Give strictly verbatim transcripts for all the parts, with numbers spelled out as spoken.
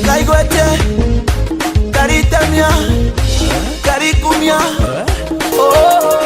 Ngaigwete, karitemia, karikumia, oh.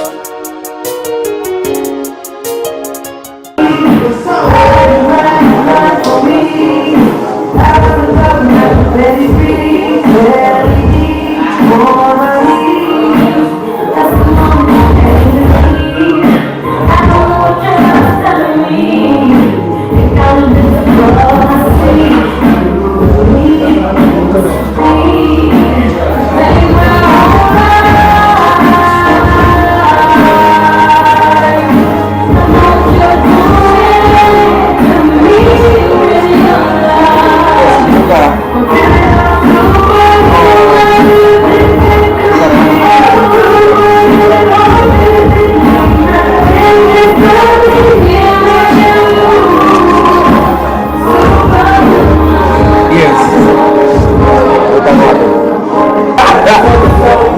Yes.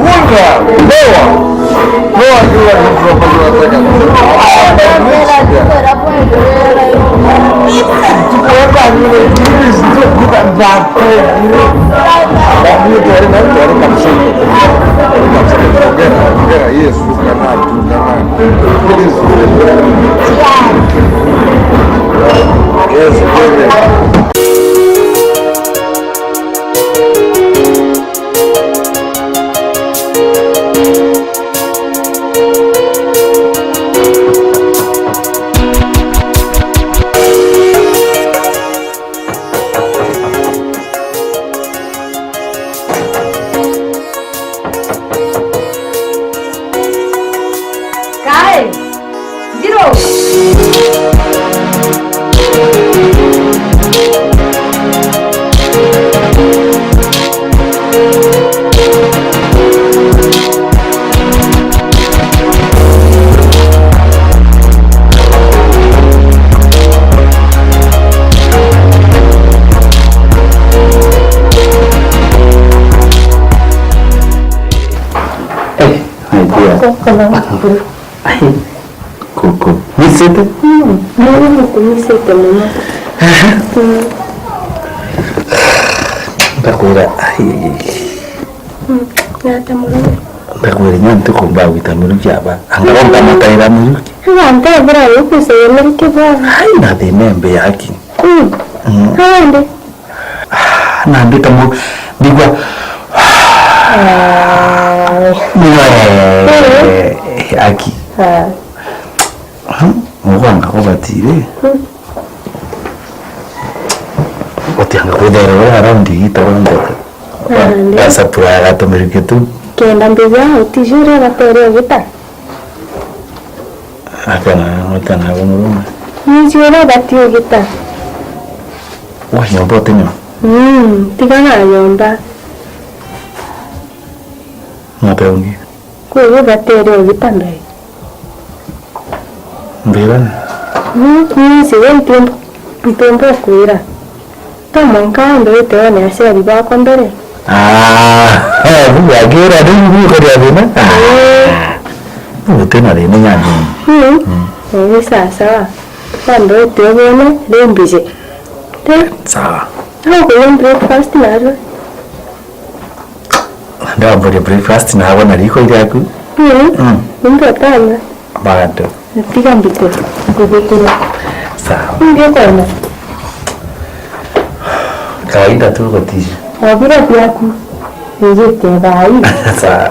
Wonder. Power. Power, you are not proper, you are second. Yes, yes. Kae! Njiro! Eh, my dear. Ai, kuku. Misite? Mm, ndio nikumisite muno. Mm. Ndakwira, ai, ai, ai. Mm, nata muno. Ndakwira, nya ntikumba gwita miruki aba. Angaro nkamataira miruki. Aba ntebira yukuseye miruki bwana. Ai, na thina mbe yaki. Mm. Mm. Hawande. Ah, nandi ta mu-, ndigua. Ah. Mwe, aki. Ah. Hmm, mugwanga kubatire. Hmm. Utianga kwithera uri around igita rondoka. Ah, ndio. Gasa tu agatumirike tu. Kenda mbija utijure batere ugita. Akana, akana, murume. Niji uria ubati ugita. Wa nyomba uti nyo? Mm, tiga na nyomba. Nate ungi. Kwi ubatere ugita ndai. Mbira ni? Mm, niji we ntimba, ntimba ukwira. To mwanka wambe wite wone aciari bakwa mbere. Ah, eh, bugagira riu bukaria thina? Ah. Ii. Guti na thina nyanya. Mm. Mm. Ii, sawa sawa. Wambe wite ubone riu mbije. Te? Sawa. Au kunya breakfast narua. Ndamburia breakfast na abona riko iriaku. Mm. Mm. Ndio tanya. Bado. Tiga mbite. Kuthikira. Sawa. Ndio kwenda. Kawaida tu gutiri. Obira biaku. Nijite bai. Sawa.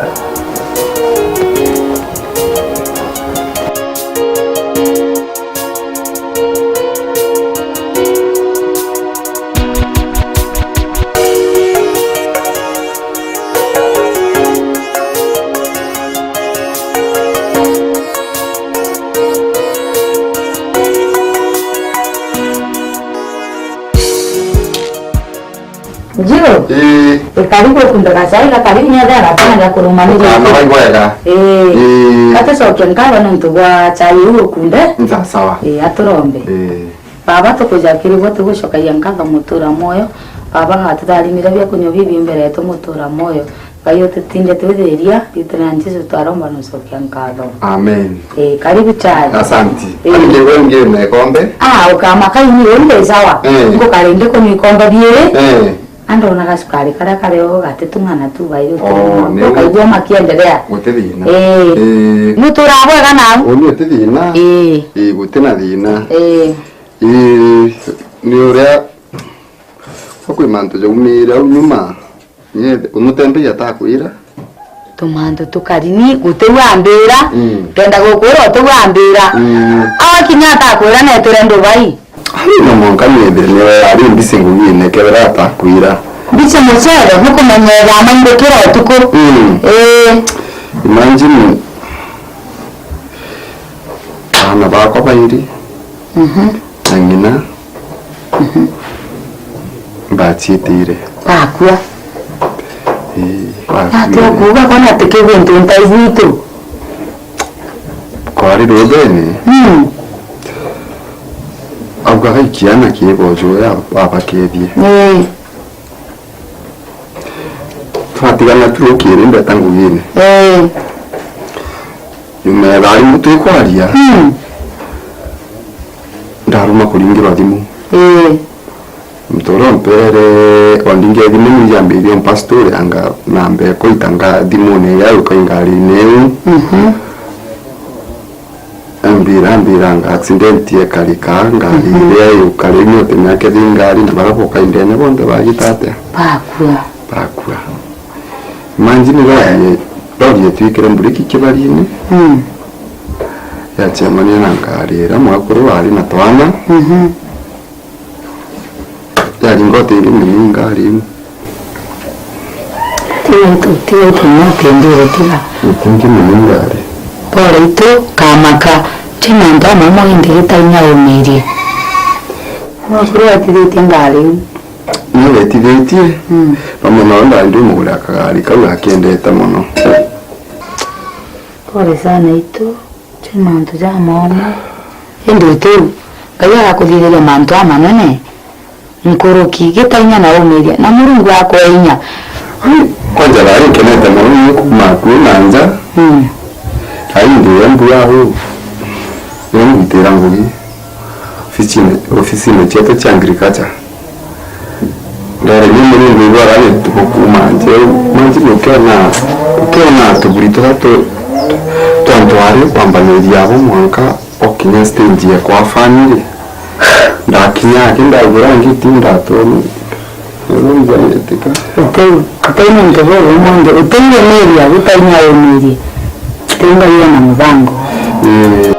Njiro? Ii. Karibu ukunde gacai gakari nyethera gatana ga kurumaniria. Ukanoga ibwega. Ii. Ii. Atucokia nkatho nontu bwa chai uu ukunde. Ni sawa sawa. Ii, aturombe. Ii. Baba, tukuja kiri gwe, tugucokagia nkatho mutura mwoyo. Baba, gatutharimire bia kunywa bibi mbere yetu mutura mwoyo. Ngai ututinde twithiria, riitwa ria Jesu twaromba na gucokia nkatho. Amen. Ii, karibu chai. Asanti. Ii. Ari ngewe ngine kombe? Ah, ukamaka ini uu ndi sawa. Ii. Ngukari ndi kunywa ikombe biiri. Ii. Andu ona gacukari karia kari o gatitung'ana tu bai. Oh, ni ukaigua makiendelea. Guti thina. Ii. Ii. Ni uturaa bwega nau? Uni uti thina. Ii. Ii, guti na thina. Ii. Ii, ni uria kwi mantu jaumire au nyuma. Nyie, unutembeia atakwira? Tumantu tukari ni guti u ambira, mm, kenda gukwira uti u ambira. Mm. Akinya atakwira netire ndubai. Ai, no mwanka nithire niwe ari mbisi ngugine kethira atakwira. Mbisi mucere, nukumenya ethama indukira utuku. Mm. Ii. Imagine, aana bakwa bairi, mhm, na ng'ina, mhm, mbaciitire. Bakua. Ii, bakua. Atia kuuga kwana tikigwe ntuntai gwitu? Kwari ruthene. Mm. Augaga ikiana kiibojo ya babakethie. Ii. Twatigana tu rukiri mbeta ngugine. Ii. Nyuma ya thaa rimwe twikwaria, mm, ndaruma kuringirwa thimu. Ii. Muntu uria umpere, ondinge thimu niu yambirie umpa story anga nambe kuitanga thimune iria yuka ingarine iu. Mhm. Ambira, ambira anga accident ekarika, ngari, mhm, iria yukari ni uti miaka thi ngari na baria boka indene bonthe bagita atia? Bakua. Bakua. Imagine lori, lori etwikire mburiki kibarine. Mm. Yacemania na ngari iria mwakuru wari na twana. Mhm. Yaringa utingi mini ngari iu. Tiga itu, tiga itu, no kembere, tiga. Utingi mini ngari. Pole itu, kamaka, ti mantu amwe mwa indi gitainya umirie. Mwakuru atithitie ngari iu. Niwe wetithitie. Mm. Vamwe nao ndandi mugure akagari kau akendete mono. Pole sana itu. Ti mantu jamama. Indi utiu, Ngai agakuthithiria mantu amanene nkuruki, gitainya na umiria, na Murungu akwe inya. Ai, kwanja thaa ii nkenete mono ni kuuma akui na nja. Mm. Thaa ii ndi embu au, niyo ngwitira ngugi ofisine, ofisine cietu cia agriculture. Ndari ni Murungu igwara ni tukuuma nje. Imagine ukiona, ukiona tuburi turia tu, twa ntwari kwambaniria abo mwanka okinya stage ya kwa family. Ndakinya aki ndagura ngiti ndatoni. Rero njanetika. Uteu, uteu ni ntobo umonde, uteu ni meri ya gutainya umirie. Uteu Ngai ena mubango. Mm.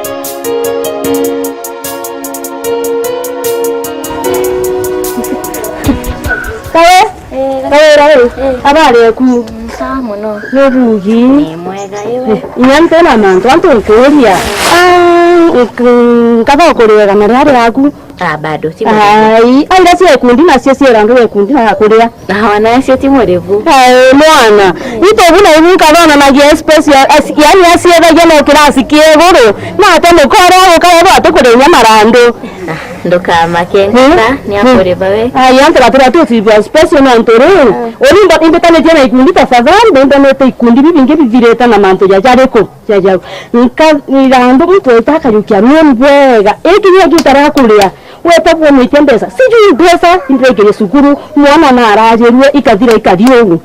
Kawe? Eh, Kawira ri? Eh. Habari eku? Mm, sawa mono. Nubugi? Ni mwega iwe? Eh, inya ntina mantu antu nkuria. Ah, nk-, nkaba ukuriega na riari aku. Ah, bado, ti murivu. Ai, aira cia ikundi nacio ciera antu ba ikundi na kuria. Na wana acio ti murivu. Ai, mwana. Mm. Ito buna ibu nkathonanagia space ya, as-, yani aciethagia no kirasi kia iguru. Na ate mukore aguka ethwa atukurenya marandu. Ah, ndukamake, mm, ngita, ni akuriva we. Ai, antu gatira tu ti special nontu riu. Ah. Urimba imbitanitie na ikundi tafadhali, na imbanite ikundi bibingi bithirite na mantu ja jariku, ja jau. Nka, irandu muntu wita akayukia runi bwega. Iki ni agita ria kuria. Weta bwomitie mbeca. Sijui mbeca, indiraikire cukuru, mwana narajirue, ikathira ikari ugu.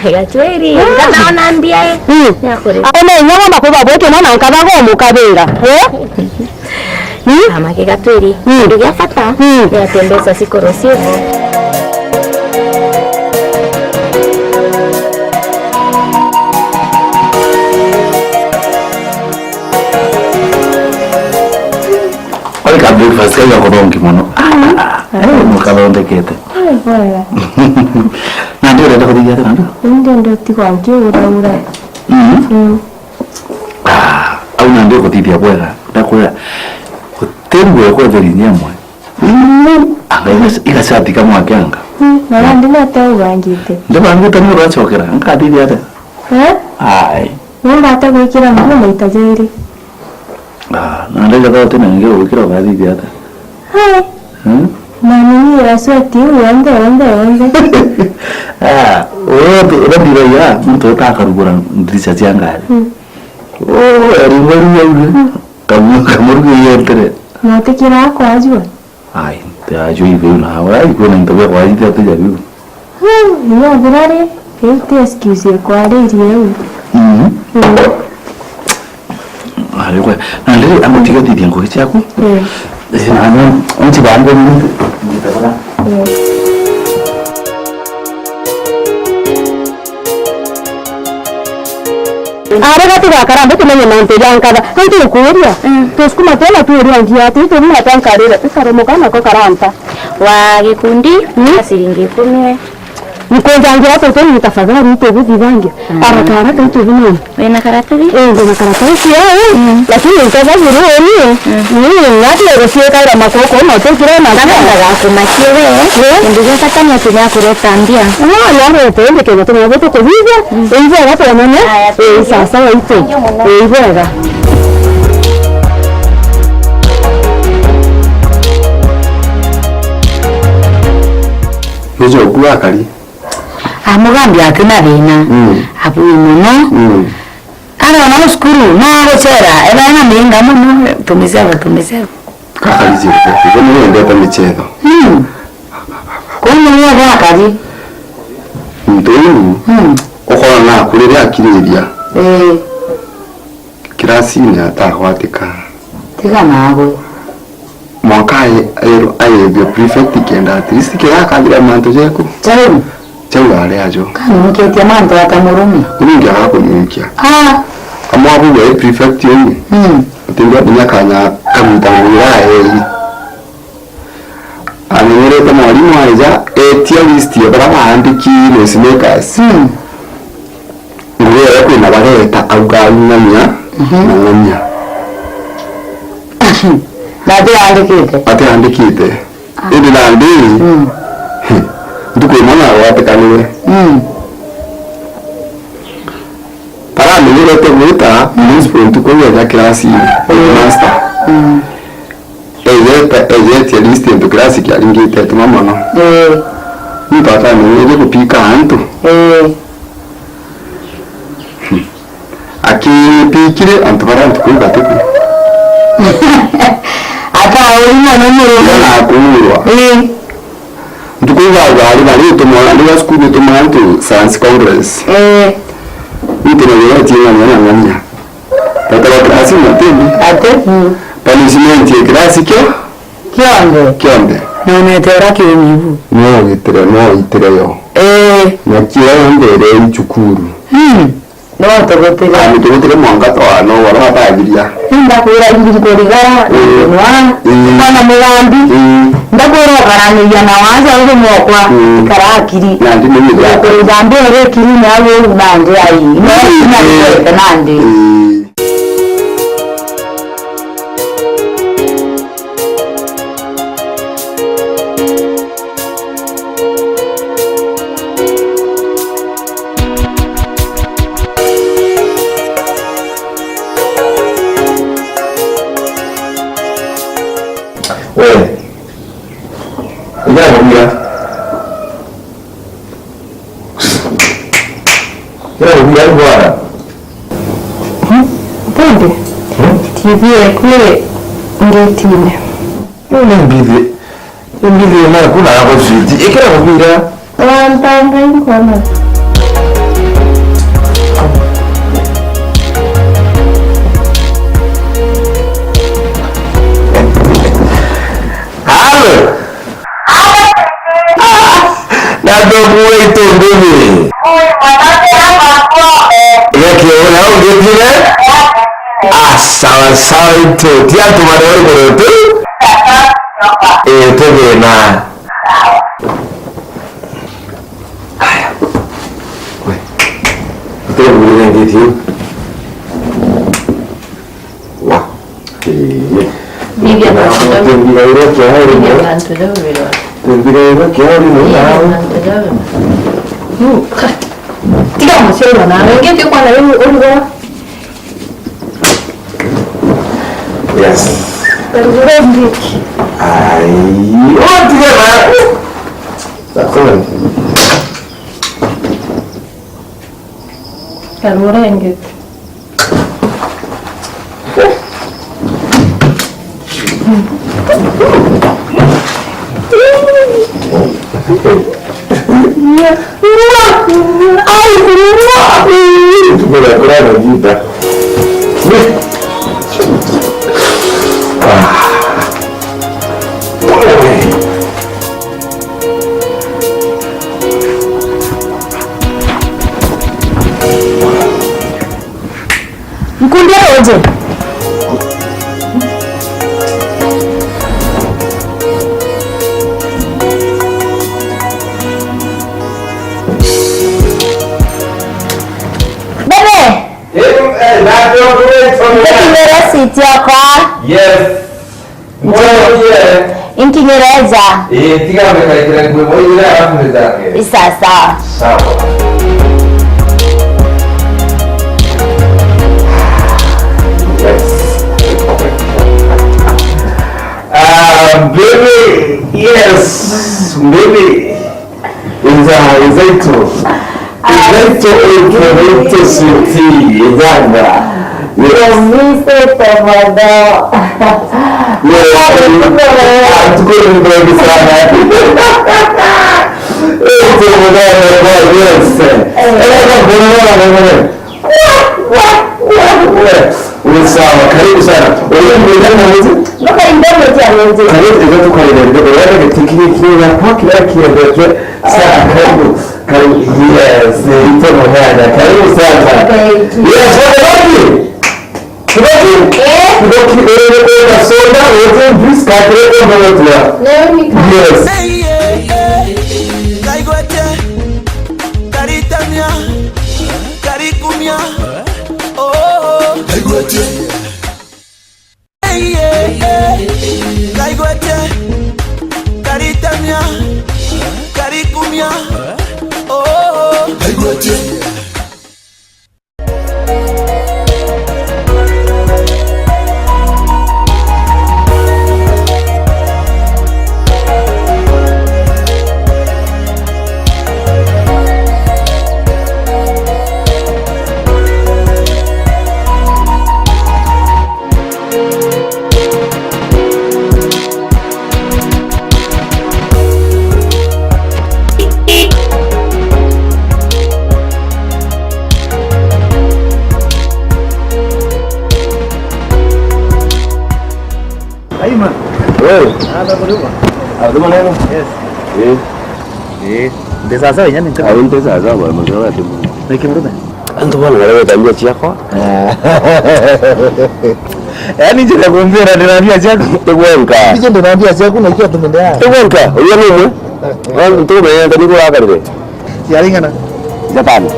Gatwiri, ah, ngana ona mbia, eh. Mm. Ni akuriva. Ona inya wamba kwiba bweke mwana nkabaga umukabira. Eh? Mm? Amake Gatwiri. Mm. Kindu gia bata, mm, ni ati mbeca cikorwo ciibo. Kari ka breakfast kau gako thongi mono. Ah, eh, mukathondekete. Eh, bwega. Na ndio urenda kuthithia atia nando? Ndio ndio tigwa ngiuraura. Mhm. Mm. Ah, au na ndio kuthithia bwega. Ndakwira, gutirwe kwa theri nyamwe. Anga iga-, igacati kamwe akianga. Hmm, na nandi nate ubangite. Ndibangite ni uracokera, nkathithia atia? Eh? Ai. Nimbate gwikira nguo maita jairi. Ah, na ndaiga thao tena ngi gwikira ugathithia atia? Hai. Hmm? Na nini ya sweat iu yonthe, yonthe, yonthe. Ah, uria tu-, uria ndiragia, muntu utakarugura ndirica cia ngari. Hmm. Oh, eri ngari ya iu. Hmm. Kamu-, kamuruge yentere. Na utikira kwajua? Ai, te ajua iu na wa, ai, kwina into bia kwajite atija biu. Hmm, iyo thirari, iu ti excuse ikwaririe iu. Mhm. Mm. Ari kwe, na ndiri, anga tiga thithia ngugi ciaku. Mm. Eh, na no, unti bangu ni, ni tabara. Mm. Ari gati gakara ndu tumenye mantu ja nkatha. Ntu ukuria. Mm. Tusukuma twona tuuria njia ati, tuthima twankarire, tukaromoka nako karanta. Wa gikundi, mm, na ciringi ikumi we. Nikunjangira tutu ni tafadhali itu bithithangia. Mm. Haraka haraka itu bimani. Wina karatathi? Eh, ndina karatathi cio, eh. Mm. Lakini nketha buru ni, mm, ni ngati ero ciekaira makoko, no tukire na. Kana ndaga kumakie we. Eh? Kindu gia bata ni ati ni akureta mbia. No, ni arete, ndi kenya tumabe tukuthithia. Mm. Ii bwega twonane. Aya, ii sawa sawa itu. Thank you muno. Ii bwega. Nijo kuakari. Amugambi atina thina. Mm. Abui muno. Mm. Arona cukuru, no agucera, ethana na miinga muno, tumisebo, tumisebo. Kakari ciake, igo niwe wendete michetho. Mm. Kuu niwe gwakari. Muntu uu, mm, ukorana naku riria akiriria. Ii. Kirasini atagwatika. Tiga naagwe. Mwanka ae-, aerwe, aethwe prefect kenda at least kiria akathira mantu jeku. Jau. Jau ari ajo. Kanunkitie mantu ata murume? Uringi agakununkia. Ah. Amwe abu we prefect uyu. Mm. Utingia kinya kanya karuta wira aei. Amenyerete mwarimu aeja, etia list ya baria baandiki noisemakers. Mm. Ngugi iria kwina bareeta auga ng'ania, mhm, na ng'ania. Na atiandikite? Atiandikite. Ah. Indi nandi, mm, ntuku imwe nagwatikanire. Mm. Baramenyerete gwita, mm, principal ntuku iu eja kirasi, mm, headmaster. Mm. Ejete, ejetie list into kirasi kiaringite tuma mono. Ee. Muntu atamenyerie gupika antu. Ee. Akipikire antu baria ntuku ithatu ku. Atauri mono murume. Nakuurwa. Ii. Ntuku ithatu ari bari tumwana, riria cukuru tumwana tu science congress. Ii. Ntu na yeye tina mwana ng'ania. Tata wa kirasi matindi. Ati? Mm. Punishment ya kirasi kio? Kionthe. Kionthe. Na unete ura kinyibu. No witire, no witire yo. Ee. Na kira yonthe ire i cukuru. Mm. No tugutire. Ani tugutire mwanka twa no wara bathiria. Ndakwira ingi nkurigara, mm, nwa. Mm. Kana mugambi. Mm. Ndakwira ukaraniria na waja uri mwokwa, mm, ikara akiri. Na ndi ni mugambi. Kurigambia uri kiri na uri nandi ai. No, mm, na nandi. Mm. We, ija kuria. Kira uthia bwana. Hmm? Bundi? Hmm? T V eku iri ngitine. Riu ni mbithi. Ni mbithi na kuna hapo switi. Ikira mubira. Wantanga inkona. Halo. Na ndokuwa itumbini. Gakio na ungitire. Ah, sawa sawa itu. Tia tumare uri kurutu. Eh, tugina. Aya. We. Ndio nguri ndio. Wa. Eh. Ni Tindirairwa kiao rimo. Tindirairwa kiao rimo. Tiga muciarwa nawe. Ingi ti kwana riu urugwa. Yes. Karugure mbiki. Ai, what the hell? That's all. Karugure ngiti. Nkundi ruuji. Bebe! Eh, eh, na ndio kule. Nkinyire receipt yakwa. Yes. Nkinyire. Nkinyire nja. Eh, tiga mekaikire nguo moyo ile alafu nitake. Sawa sawa. Sawa. Yes. Ah, baby, yes, baby. Inza, inzaito. Inzaito, inzaito, sweetie, inzanga. Yes. Promise, Tomado. Yes. Tuko ni mbali sana. Eh, Tomado, yes. Eh, na mbona, mbona, mbona. Uwe sawa, karibu sana. Uwe mwenye mwenye. Nuka indomo tia mwenye. Karibu, karibu, karibu. Uwe ni tikini kile kwa kila kiendete. Sana, karibu. Karibu. Yes, ito mwenye. Karibu sana. Thank you. Yes, what about you? Kiboki? Eh? Kiboki, eh, eh, eh, soda, eh, eh, juice, kakire kwa mwenye. Leo ni ka- Yes. Kaigwete, karitamia, karikumia, oh. Kaigwete. Hey, hey, hey. Kaigwete, karitamia, karikumia, oh. Kaigwete. Aima. Wewe? Ah, ndio ndio. Ah, ndio maneno? Yes. Eh. Eh. Ndio sasa wewe yani. Ah, ndio sasa bwana, mzee wa timu. Niki murume? Antu bana, wewe tabia ciakwa. Yaani, njira kumbira ndina mbia ciaku. Tigwenka. Mbije ndina mbia ciaku na ikio tumende ya. Tigwenka. Uyo ni umwe. Wantu tumeenda ni kurakarire. Ciaringana. Japani.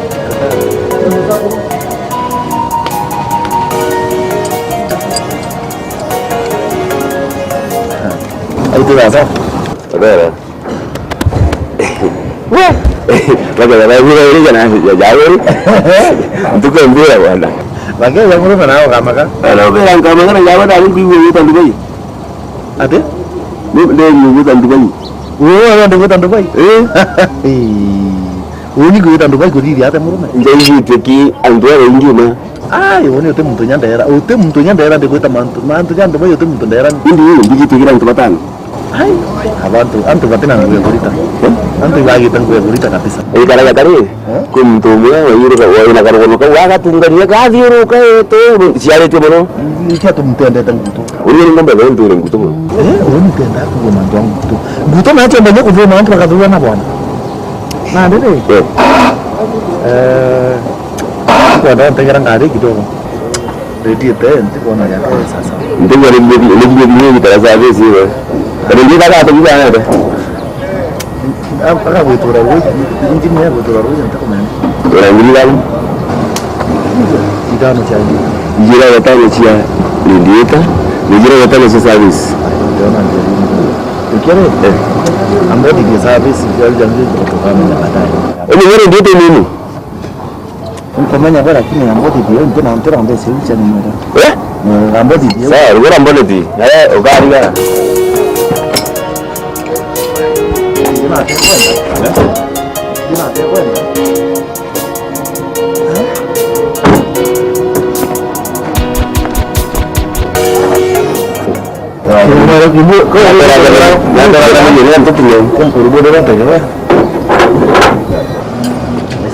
Aitu sasa. Tabera. Bakethira baigua iri kana ya jagori. Ntuku mbira bwana. Bakethira murume nao kamaka. Ana ubira nkamaka na jagori ari kwigua gwita Dubai. Ati? Ni, ni gwita Dubai. Wewe wewe ndio gwita Dubai? Eh. Uni gwita Dubai kuthithia ate murume? Ndaigwite ki antu abaingi ma. Ai, uuni uti muntu nyandera, uti muntu nyandera, ndikwita mantu, mantu ja Dubai uti muntu ndera. Indi uu, mbigite kira antu batano. Ai, abantu, antu batina nguo ya kurita. Eh? Antu ibagite nguo ya kurita kabisa. Ikaraga kari, eh? Kwi muntu umwe waiyire ka-, waina karugono kau, agatungania, gathiuruka, eto, ciaritie mono. Niki atu muntu endete nguto? Uni ni ngombe ndio nture nguto mono. Eh, uni muntu endete kugua mantu a nguto. Nguto na ati mbanye kuthoma antu bakathurana bwana. Na ndiri. Eh. Eh, kwenda ntegera ngari kidogo. Ready ete, ntikwona ya sasa. Ntigwa ni mbi, ni mbi ni gitara service iwe. Kana ndi thaga tu gitara ete. Aka gwitura rui, injini ya gwitura rui ntakumenya. Ura ngiri gani? Itano cia injini. Njira ya tano cia radiator. Nijire gutana si service. Tukiere? Eh. Ambodi di service, kwa jamii kutoka na baadaye. Umenyere ndio tu nini? Nkomenya bo, lakini ambodi di ndio na ntira mbe si ucha ni mara. Eh? Eh, ambodi di. Sawa, rugura ambodi di. Eh, ukarigara.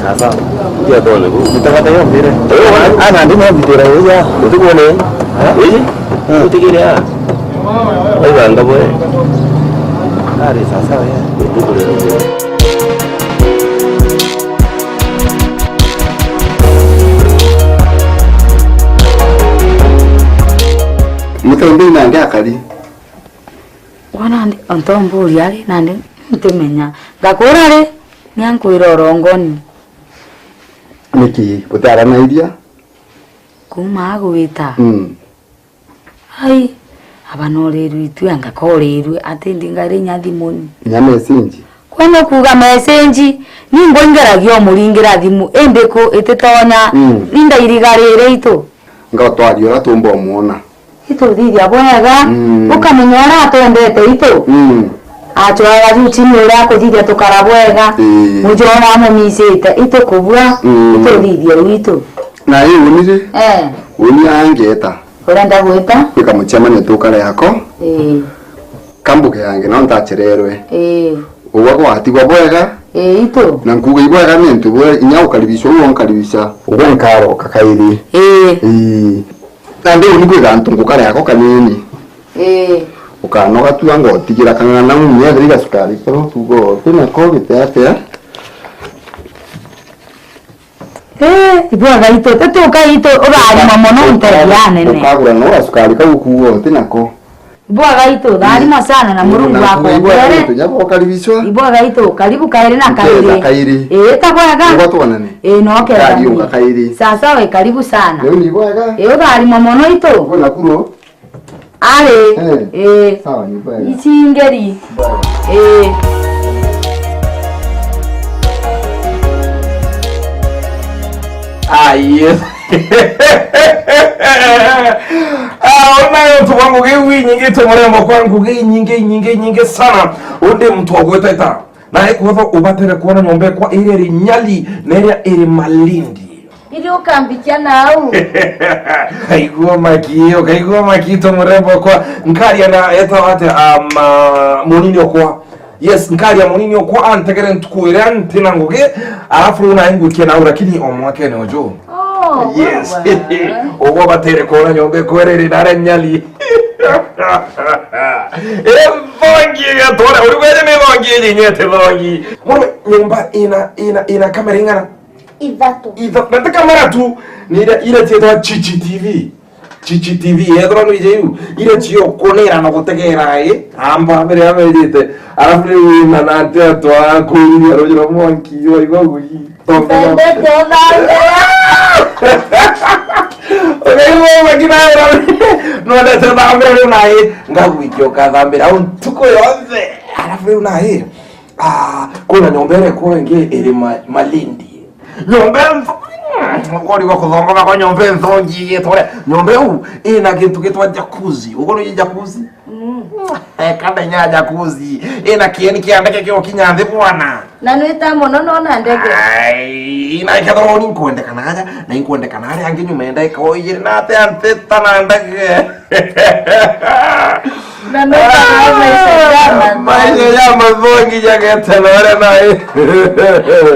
Sasa, ndio tone ku. Mtakata yo mbire. Ana ndi no mbitira uya. Utikone. Eh? Utigire a. Oiga ngabo e. Ari sasa we. Mutendi nandi akari. Wona ndi, onto mburia ri, nandi ntimenya. Ngakura ri, ni ankwira urongoni. Niki utiaranairia? Kuuma agwita. Mm. Ai, aba norirwe itwe, anga korirwe, ati ndingaire inya thimuni. Inya message? Kwona kuuga message, ni ngwingiragia umuringira thimu, indi ku ititonya, mm, ni ndairigarire itu. Nga utwaria uria tumba umwona. Ituthithia bwega, mm, ukamenya uria atwendete itu. Mm. Achwaga juu chini uria akuthithia tukara bwega, ii, mujona amumisite, itu kubua, mm, ituthithia witu. Na ii uni ri? Eh. Uni angeta. Urenda gwita? Kwika mucemanio tukare ako. Ii. Kambuge yange, no ntachererwe. Ii. Ugwe gwatigwa bwega. Ii, itu. Na nkuuga ibwega ni antu bwe, inya ukaribishwa, uwe nkaribisha. Ugwe nkaroka kairi. Ii. Ii. Nandi uni kwi gantu ngukare ako kanini. Ii. Ukanoga tu anga utigira kang'ana, umia thiri gasukari, koro tugo, tina ko gite atia. Eh, ibwega itu, tutuka itu, utharima mono nteria nene. Ukagura no gacukari kau kuuga uti nako. Ibwega itu, tharima sana na Murungu akwongere. Ibwega itu, nyabo ukaribishwa. Ibwega itu, karibu kairi na kairi. Uketha kairi. Eh, ta bwega. Ugo tuonane. Eh, no kenda. Karibu kairi. Sasa we, karibu sana. Leo ni bwega. Eh, utharima mono itu. Ugo nakuro. Ari. Eh. Eh. Sawa, ni bwega. Ici ngeri. Bwega. Eh. Ah, yes. Ah, ona yo tu wangu ngiu inyingi tu murembo kwa ngugi inyingi, inyingi, inyingi sana. Undi mtu wa gweteta. Na ikwotho ubatere kuona nyomba ekwa iria iri Nyali na iria iri Malindi. Ili ukambikia nau. Kaigua maki, ukaigua maki to murembo kwa. Nkaria na eta ate, um, uh, munini okwa. Yes, nkaria munini okwa antegere ntuku iria ntina ngugi, alafu riu nae ngwikia nau, lakini o mwakene uju. Oh, yes. Wow. Ugwo batere kuona nyomba ekwa iria iri nare Nyali. Ithongi igatwara, uri bwere ni thongi iji nyete thongi. Murwe nyomba ina, ina, ina kamera ing'ana? Ithatu. Itha-, na ti kamera tu, ni ira, ira cietwa Chichi T V. Chichi T V, ethirwa nwiji iu, ira cio kunira na gutegera i, amba mbere ya mejite. Alafu riu wina na ati atwa kuria ruji rwa mwanki, waigua gugi. Mpendete uthambira. Ukaigua mwanki nawe, nwendete uthambira riu nai, ngagwikia ukathambira au ntuku yonthe. Alafu riu nai, ah, kuna nyomba iria ikwa ingi iri Ma-, Malindi. Nyomba ntho-, ukorigwa kuthongoka kwa nyomba nthongi igitwa uria. Nyomba iu ina gintu gitwa jacuzzi. Ukorwo ni jacuzzi? Mm. Eh, kada inya jacuzzi. Ina kieni kia ndege kio kinya nthi bwana. Na nwita mono no na ndege. Ai, na ikethirwa ni nkwendekana aja, na inkwendekana aria angi nyuma ya ndagika o ijiri na atia ntita na ndege. Na no kana maisha ya matho-, maisha ya mathogi jagete na aria nai.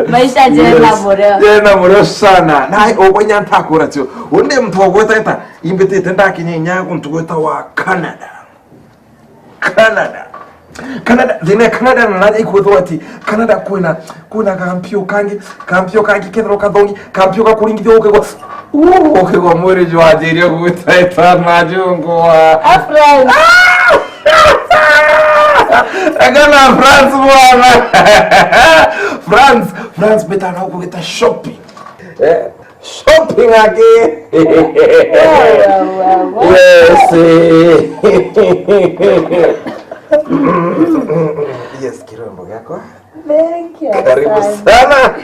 Maisha jena. Yes, murio. Jena murio sana. Nai, ugwe inya ntakura tio. Undi mtu ogweteta, imbitite ndakinya inya guntu gweta wa Canada. Canada. Canada, thina ya Canada na naja ikwithirwa ati Canada kwina, kwina kampio kangi, kampio kangi kethirwa kathongi, kampio gakuringithia ukigwa, uu, ukigwa mwiri jwajiria gwita itana jungu wa Afraim. Agana France bwana. France, France betana ukugita shopping. Eh, Shopping again. Wow, wow, wow, wow. Yes. Yes, kirembo giakwa. Thank you. Karibu sana.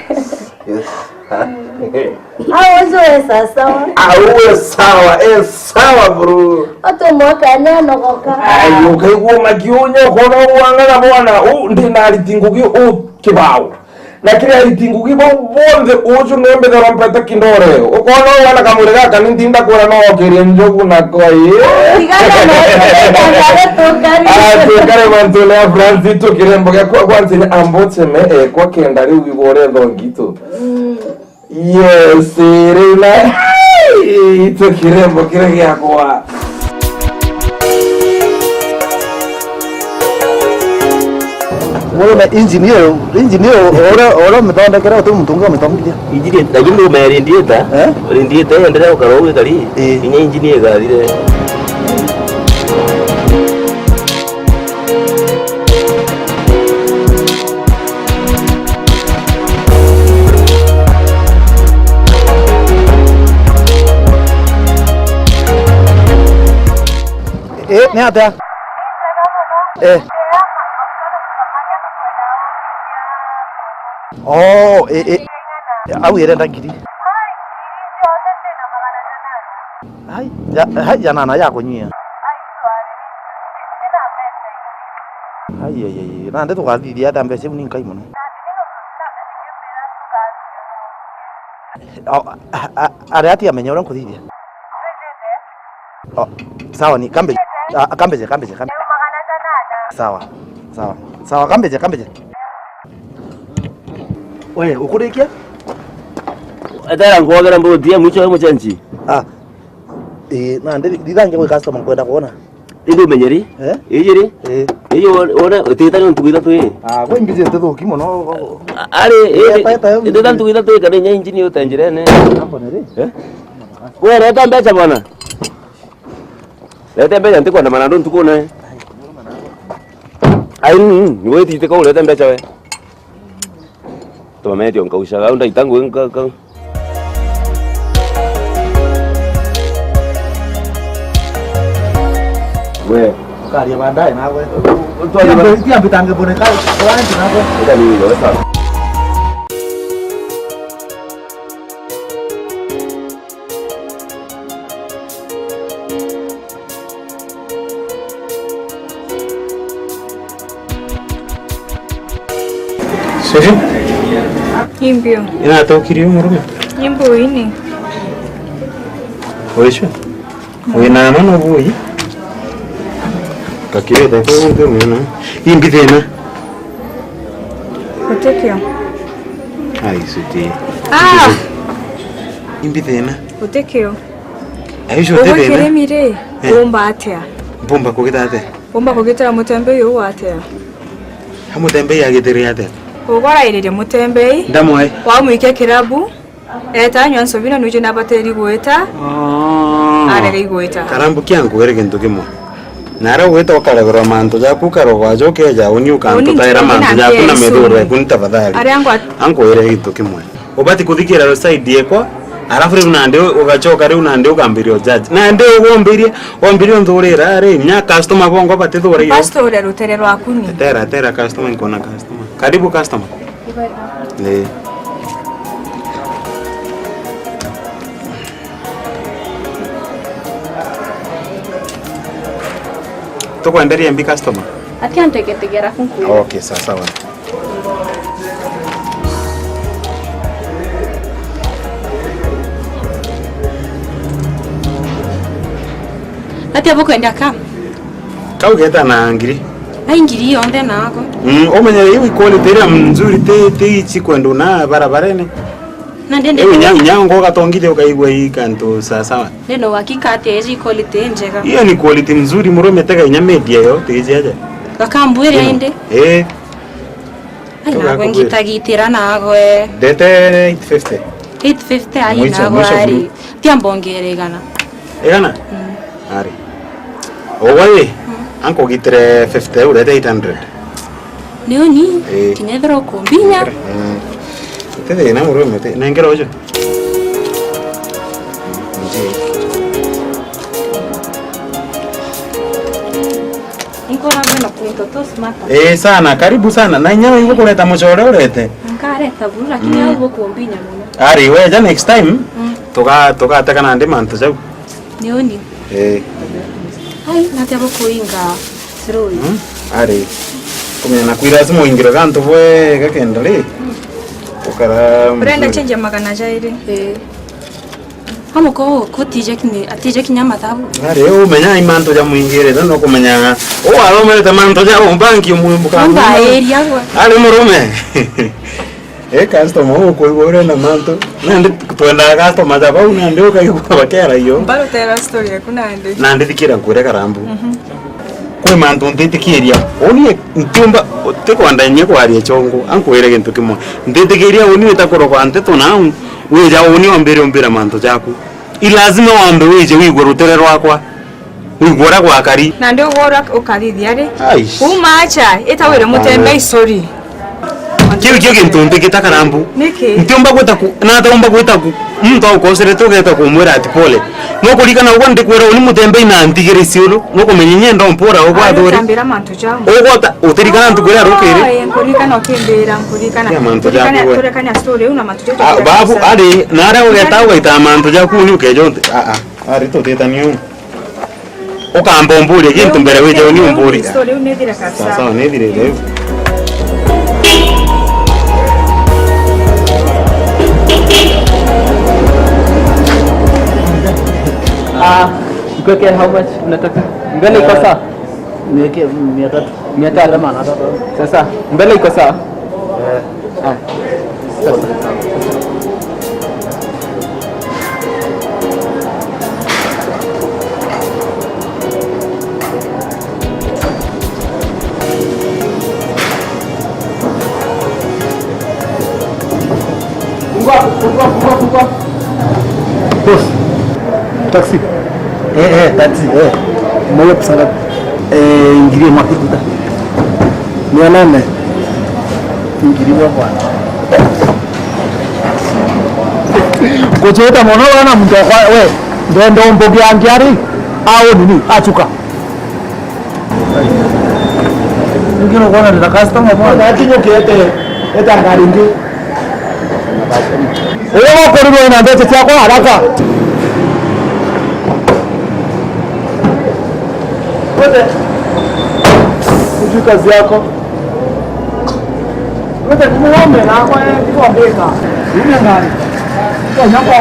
Yes. Au uwe sawa sawa. Au uwe sawa, eh, sawa, bro. Oto mwaka nyano goka. Ai, ukaigua makiunya, ukona wang'ana bwana, u, ndina ariti ngugi, u, kibao. Na kiri ariti ngugi bau bonthe, uju niwe mbithagirwa mpeta Kindore. Ukona uu ana kamwiri gaka, ni ntinda kwira no okirie njogu na koi. Tigana na tigana tukari. Ah, tukare mantu ya France, tu kirembo giakwa kwanza ni ambocheme, eh, kwa kenda riu igore thongi tu. Mm. Yes, riu na, itu kirembo kiria giakwa. Murume, injini iyo, injini iyo, uria, uria umithondekera, uti muntu ungi umithomithia. Injini, lakini ni umeya radiator, eh? Radiator endelea gukara uu ikari, eh, inya injini ikarire. Eh, ni atia? Eh. Oh, eh, eh. Au irenda ngiri. Hai, ya, hai, ya nana ya kunyia. Ai, ai, ai, ai. Nandi tukathithia atia mbeca iu ni nkai mono? O, a, a, ari atia amenye uria nkuthithia? O, sawa, ni kambe, a, kambeje, kambeje, kambeje. Sawa, sawa, sawa, kambeje, kambeje. We, ukurikia? Etera ngwogera mbuti ya mwicho ya muchenji. Ah. Ii, nandi ri-, rithangia gwi customer nkwenda kwona. Indi umenye ri? Eh? Iji ri? Eh. Iji wone, wone, utita ni ntuku ithatu ii. Ah, gwe imbijite thuki mono. A-, ari, ii, ii, ta, ta, indi ta ntuku ithatu ii kana inya injini utenjirene. Hapo ni ri? Eh? We, reta mbeca bwana. Reta mbeca, ntikwenda manandu ntukune. Ai, mm, ni wititika urete mbeca we. Tumametio nkaushaga, au ndaita ngui nka-, nka-, we. Ukaria baadaye nawe. Twari ba- Tiambi-, tiambitange mbone ka, client nawe. Eka ni wewe sana. Siri? Imbio. Inatokiri murume? Imbu ini. Oisho? Wina ama no bui? Kakirete kwa muntu mwina. Imbi thina. Utikio. Ai, suti. Ah! Imbi thina. Utikio. Aisho, uti thina. Kirimi ri, eh, umba atia? Mpumba kugita atia? Umba kugitira mutembei uu atia? Ha mutembei agitire atia? Ugorairirie mutembei. Ndamwe. Wamwikia kirabu. Eta anywa nsubina nwiji nabateri gwita. Ah. Arega igwita. Karambu kia nkwire gintu kimwe. Nara gwita ukaregorwa mantu jaku ukarogwa aja ukeja uni ukantu taira mantu jaku na mithuro eku ni tafadhali. Aria ngwa- Ankwire gintu kimwe. Ubati kuthikira side yekwa, arafu riu nandi ugachoka riu nandi ukambiria judge. Nandi ugombirie, wombirie unthurira ri, nya customer bongo batithura iyo. Pastor uria rutere rwaku ni. Tera, tera customer, nkona customer. Karibu customer. Ni. Tukwenderia mbi customer? Ati antegetegera kunkuira. Okay, sawa sawa. Atia bukwenda ka? Kau geta na ngiri. Ai, ngiri yonthe nako. Mm, umenye iu quality iria nzuri ti, ti ici kwendwa na barabarene. Na ndende. Iu nya, nya ngo ugatongithia ukaigua i kantu sawa sawa. Ndende uhakika ati iji quality njega. Hiyo ni quality nzuri, murume tega inya media yo, ti iji aja. Gakambwire indi. Eh. Ai, nagwe ngitagitira nagwe. Ndete eight fifty. Eight fifty, ai, mwisho, nagwe mwisho ari. Tia mbongere igana. Igana? Mm. Ari. Ugwe ri, mm, ankugitire fifty, urete eight hundred. Ni uni? Eh. Kinya ethira ukumbinya. Mm. Ti thina murume, ti, nengera uju. Bora mena kwinto tu smart. Eh, sana, karibu sana. Na inya ibu kureta mucore urete. Nkareta buru, lakini au bukumbinya muno. Ari, weja next time, mm, tuga-, tugateka nandi mantu jau. Ni uni? Eh. Ai, natia bukuinga sirui. Mm? Ari. Kumenya na kwira simu ingiro gantu bwe gakenda ri. Ukara. Urenda change ya magana jairi. Eh. Amuko kutije kini, atije kinya mathabu. Ari, umenya imantu ja mwingire, no kumenya. O aromerete mantu ja umbanki umwimbuka. Umba area gwa. Ari murume. Eh, customer ukwigua urenda mantu. Nandi twendaga customer ja bau, nandi ukaigua bakiaragia uu. Mbaru tera story yaku nandi. Nandi thikira nkwire Karambu. Mhm. Kwi mantu ntitikiria. Uni ntiumba, utikwenda inya kwaria chongo. Ankwire gintu kimwe. Ntitikiria uni wita kurogwa nteto nau. Wija uni ombire umbira mantu jaku. I lazima wambe wije wigue rutere rwakwa. Wigua uria gwakari. Nandi ugwe uria ukarithia ri. Aish. Uma acha, ita wire Hapana. Mutembe, sorry. Kiu kio gintu ntikita Karambu. Niki? Ntiumba gwita ku, nata umba gwita ku, muntu aukoserete ugeta kumwira ati pole. Nukurikana ugwe ndikwira uni Mutembe na ntigire ciuru. Nukumenya inya ndompura ugwe athuri. Tambira mantu jau. Ugota, utirikana ntuku iria rukiri? Ai, nkurikana ukimbira, nkurikana. Ya mantu jaku we. Turekania story iu na mantu jau. Ah, babu, ari, naria ugeta ugaita mantu jaku ni ukeja unti. Ah, ah. Ari tutitani uu. Ukamba umburie gintu mbere wije uni umburie. Story iu nithire kabisa. Sawa sawa, nithirire iu. Ah, nikuweke how much unataka? Mbele iko sawa? Niweke mia tatu. Mia tatu. Kama nataka. Sasa, mbele iko sawa? Eh. Ah. Sasa. Fungua, fungua, fungua, fungua. Boss, taxi. Eh, eh, taxi, eh. Umeona pesa ngapi? Eh, ngiri mwa kituta. Mia nane. Ngiri mwa bwana. Kucheta mono wana mtu kwa we. Ndo ndo mbogi angiari. Au nini? Achuka. Ningĩ nũkwona ndĩ na customer mwana. Akinyũkĩte, eta ngari ingĩ. Ũrĩa wakorirwo na mbeca ciakwa haraka. Wete, sijui kazi yako. Wete, kumwome na kwa, kwa mbeka. Ume ngari. Kwa nyakwa.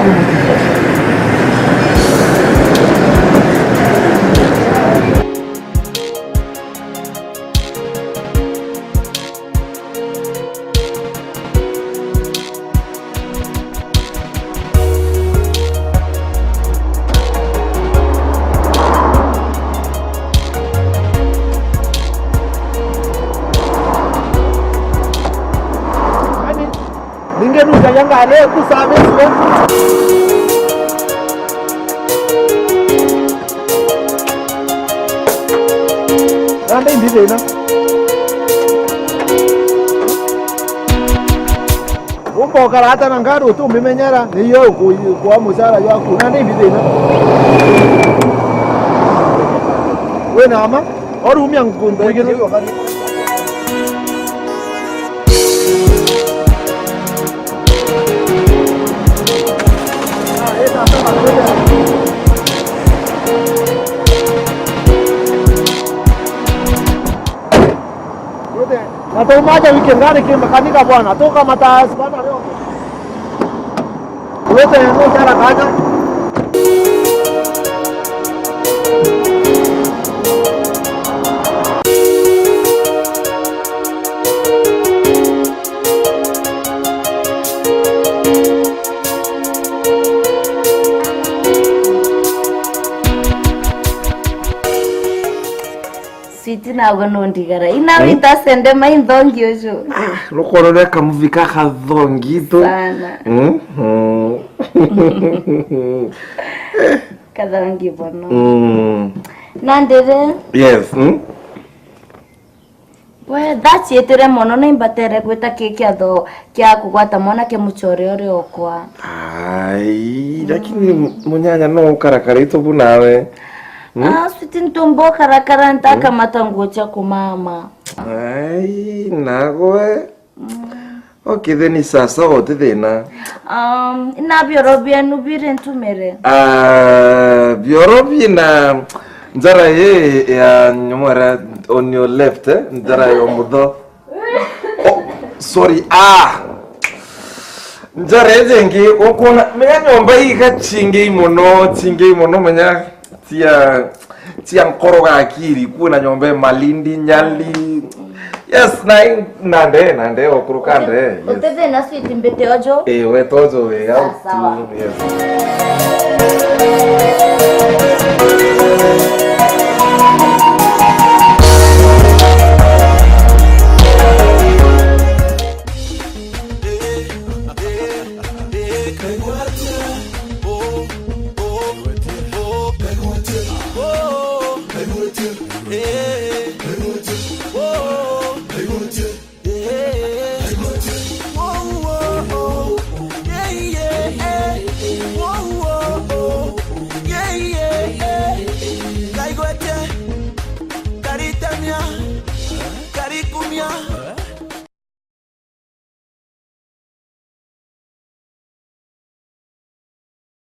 Ningeruta yanga leo ku service we. Nande imbi thina. Umba ukara ata na ngari utumimenyera, niyo uku-, kwa mucara jwaku. Nande imbi thina. Wina ama? Orumia nkundu igiri. Na taumaja wiki ngari ki makanika bwana, tukamata bwana leo. Wote, wote haraka aja. Sweet, nawe nundigara. Ina wita sende mai nthongi uju. Ah, rukorore kamuvi kaka thongi tu. Sana. Mm, mm. Kathongi bono. Mm. Nandire. Yes. Mm. We, thaciitire mono, ni mbatere gwita ki kiatho kia kugwata mwanake mucore uri okwa. Ai, lakini munyanya no ukarakara itu bu nawe. Hmm? Ah, sweet, ntumbo karakara ntakamata nguo cia kumama. Ai, nagwe. Okitheni sasa, uti thina. Um, na bioro bienu biri ntumire. Ah, bioro bina njara ii ya nyomora on your left, eh? Njara ya umutho. Oh, sorry. Ah. Njara iji ingi ukwona, menya nyomba iga chingi mono, chingi mono, menya cia, cia nkoroga akiri, kwina nyomba e Malindi, Nyali. Yes, na, na nde, na nde, okuruka nde, yes. Uti thina, sweet, mbite ojo. Eh, we tojo we, au tu, sawa. Yes.